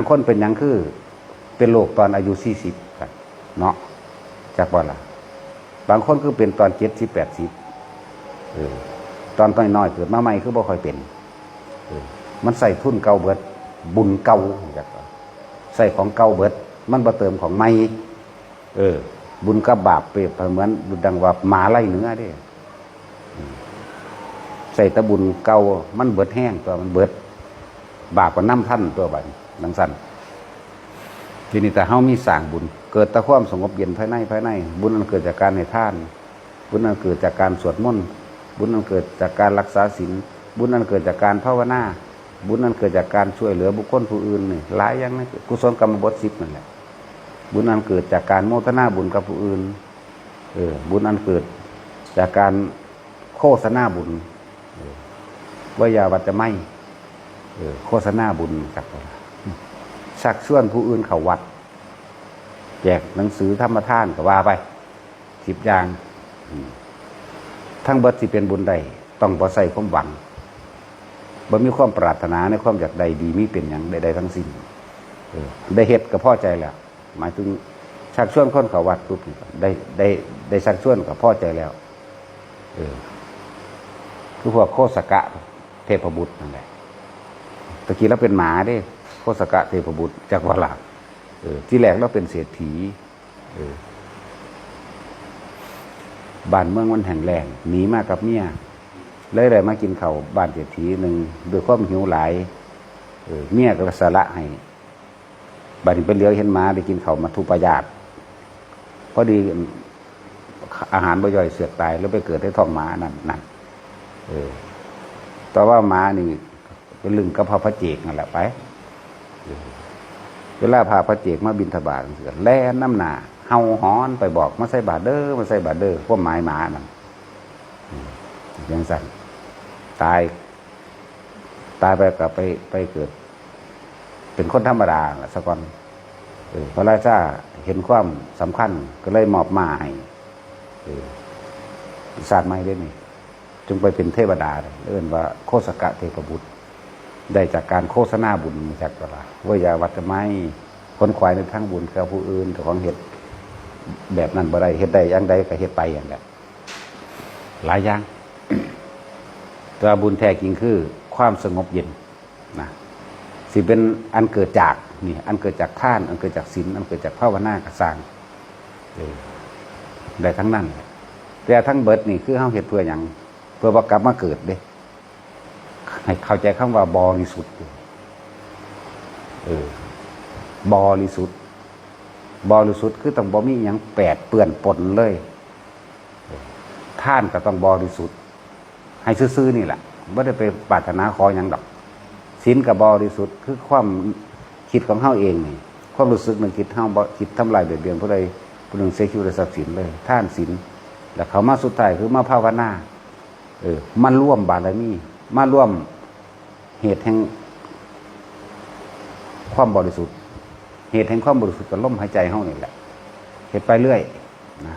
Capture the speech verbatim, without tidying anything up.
คนเป็นหยังคือเป็นโรคตอนอายุสี่สิบกันเนาะ จักบ่ล่ะ บางคนคือเป็นตอนเจ็ดสิบ แปดสิบ เออ ตอนน้อยๆ เกิดมาใหม่คือบ่ค่อยเป็น เออ มันใส่ทุนเก่าเบิด บุญเก่า จักบ่ ใส่ของเก่าเบิด มันบ่เติมของใหม่ เออ บุญกับบาปเปรียบเสมือนดังว่าหมาไล่เนื้อเด้ ใส่แต่บุญเก่า มันเบิดแฮงตัว มันเบิด บาปก็นำทันตัวบัดนี้จั่งซั้น ทีนี้ถ้าเฮามีสร้างบุญ เกิดแต่ความสงบเย็นภายใน ภายใน บุญอันเกิดจากการให้ทาน บุญอันเกิดจากการสวดมนต์ บุญอันเกิดจากการรักษาศีล บุญอันเกิดจากการภาวนา บุญอันเกิดจากการช่วยเหลือบุคคลผู้อื่นนี่ หลายอย่างนะ กุศลกรรมบทสิบนั่นแหละ บุญอันเกิดจากการโมทนาบุญกับผู้อื่น เออ บุญอันเกิดจากการโฆษณาบุญ เออ วยาวัจจะไม่ เออ โฆษณาบุญครับ ชักชวนผู้อื่นเข้าวัด แจกหนังสือธรรมทานก็ว่าไป สิบอย่าง อืม ทั้งเบิดสิเป็นบุญได้ ต้องบ่ใส่ความหวัง บ่มีความปรารถนาในความอยากได้ดีมีเป็นหยังใดๆทั้งสิ้น เออ ได้เฮ็ดก็พอใจแล้ว หมายถึงชักชวนคนเข้าวัดปุ๊บนี่ก็ได้ ได้ ได้ชักชวนก็พอใจแล้ว เออ คือพวกโคสกะเทพบุตรนั่นแหละ ตะกี้เราเป็นหมาเด้ โคสกะเทพบุตร จักบ่ล่ะ เออ ที่แรกเราเป็นเศรษฐี เออ บ้านเมืองมันแห้งแล้ง หนีมากับเมีย เลยได้มากินข้าวบ้านเศรษฐีหนึ่ง ด้วยความหิวหลาย เออ เมียก็สละให้ บัดนี้ไปเหลียวเห็นหมาได้กินข้าวมัทธุปายาต พอดีอาหารบ่ย่อยเสือกตาย แล้วไปเกิดในท้องหมานั่น นั่น เออ แต่ว่าหมานี่เป็นลึงกับพระพระเจกนั่นแหละไป เออ เวลาพระพระเจกมาบิณฑบาตจั่งซี้ แล่นนำหน้า เห่าหอนไปบอก "มาใส่บาตรเด้อ มาใส่บาตรเด้อ" ความหมายหมานั่น อืม จั่งซั้น ตาย ตายไปก็ไป ไปเกิด เป็นคนธรรมดาล่ะซะก่อน เออ พระราชาเห็นความสำคัญก็เลยมอบม้าให้ เออ ชาติใหม่เด้นี่ จึงไปเป็นเทวดาเลย เอิ้นว่าโคสกะเทพบุตร ได้จากการโฆษณาบุญ จักบ่ล่ะ วยาวัจจะไม่ ขนขวายในทางบุญกับผู้อื่น เจ้าของเฮ็ดแบบนั้นบ่ได้ เฮ็ดได้อย่างใดก็เฮ็ดไปอย่างนั้น หลายอย่าง แต่ว่าบุญแท้จริงคือความสงบเย็นนะ สิเป็นอันเกิดจากนี่ อันเกิดจากทาน อันเกิดจากศีล อันเกิดจากภาวนาก็ซ่าง เออ ได้ทั้งนั้นแหละ แต่ทั้งเบิดนี่คือเฮาเฮ็ดเพื่อหยัง เพื่อบ่กลับมาเกิดเด้ ให้เข้าใจคำว่าบริสุทธิ์ เออ บริสุทธิ์ บริสุทธิ์คือต้องบ่มีหยังแปดเปื้อนปนเลย ทานก็ต้องบริสุทธิ์ ให้ซื่อๆนี่แหละ บ่ได้ไปปรารถนาขอหยังดอก ศีลก็บริสุทธิ์ คือความคิดของเฮาเองนี่ ความรู้สึกนึกคิดเฮาบ่คิดทำลายเบียดเบียนผู้ใดผู้หนึ่ง เสียชีวิตและทรัพย์สินเลย ทานศีล แล้วเข้ามาสุดท้ายคือมาภาวนา เออ มาร่วมบารมี มาร่วมเหตุแห่งความบริสุทธิ์ เหตุแห่งความบริสุทธิ์ก็ลมหายใจเฮานี่แหละ เฮ็ดไปเรื่อยนะ